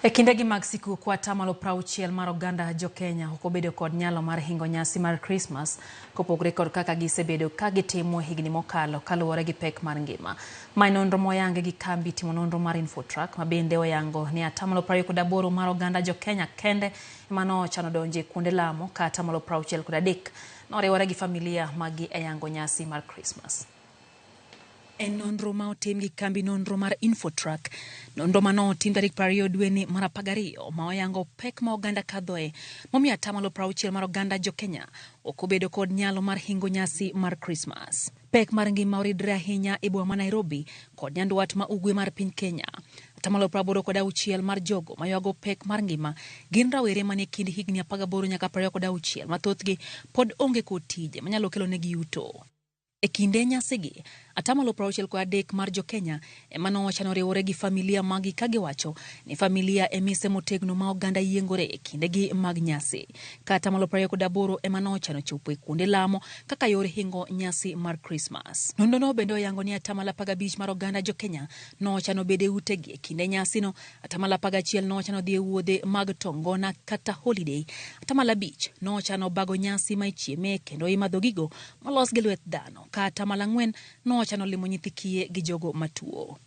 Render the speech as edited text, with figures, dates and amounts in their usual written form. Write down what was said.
E kindegi mag sikuku, atamalo 60 mar oganda jokenya ok obedo kod nyalo mar hingo nyasi mar Krismas kopogore kod kaka gisebedo ka gitimo higni mokalo kaluwore gi pek mar ngima. Mae nonro moyangi gi kambi timo nonro mar Infotrack ma bende oyango ni atamalo 28 mar oganda jokenya kende ema nochano donjo e kuonde lamo ka atamalo 63 noriwore gi familia maggi e yango nyasi mar Krismas. En nonro ma otim gi kambi nonro mar Infotrack. Nonro ma notim tarik 20 dweni mar 12 ma oyango pek ma oganda kadhoe momiyo atamalo 60 mar oganda jokenya ok obedo kod nyalo mar hingo nyasi mar Krismas. Pek mar ngima oridre ahinya e boma ma Nairobi kod nyandwat ma ugwe mar piny Kenya. Atamalo 86 mar jogo maywago pek mar ngima gin rawere manie kind higni 18 nyaka 26 ma thothgi pod onge kod tije manyalo kelonegi yuto. E kinde nyasigi, atamalo 63 mar jokenya ema nochano riwore gi familia maggi ka giwacho ni familia e mise motegno ma oganda yiengore e kindegi mag nyasi. Ka atamalo 28 ema nochano chopo e kuonde lamo kaka yor hingo nyasi mar Krismas. Nonrono bende oyango ni atamalo 15 mar oganda jokenya nochano bedo e utegi e kinde nyasino, atamalo 11 nochano dhi e wuodhe mag tongona kata holiday, atamalo 5 nochano bago nyasi ma ichieme kendo imadho gigo molos gi lwet dhano, ka atamalo 4 nochano limo nyithi kiye gi jogo matuo.